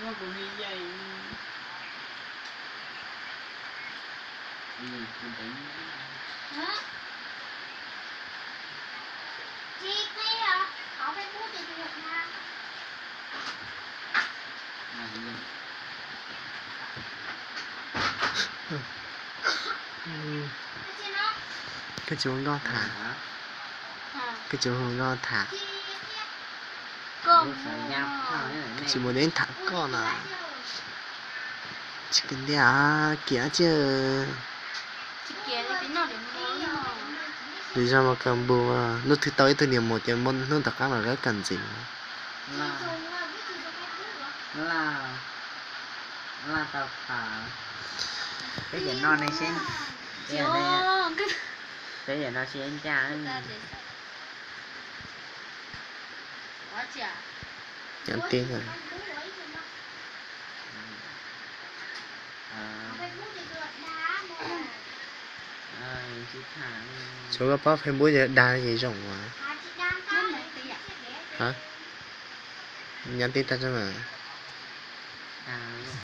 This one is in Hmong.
Muab kuv me yaim. Koj tsis ua nkauj tham. Koj tsis ua nkauj tham. Koj tsis mus, neb tham koj na. Tsis kiv ntiag, kiag tsi. Lwm zaug mas kawg npus, hnub twg tau ib tug niam mus ces hnub tom qab mas kawg ntxiv. Peb cov no ne, peb cov no sib ncaj. Nhắn tin hả? Xyov koj paub Facebook dag li ces zoo as. Hả? Nhắn tin tao cho mày.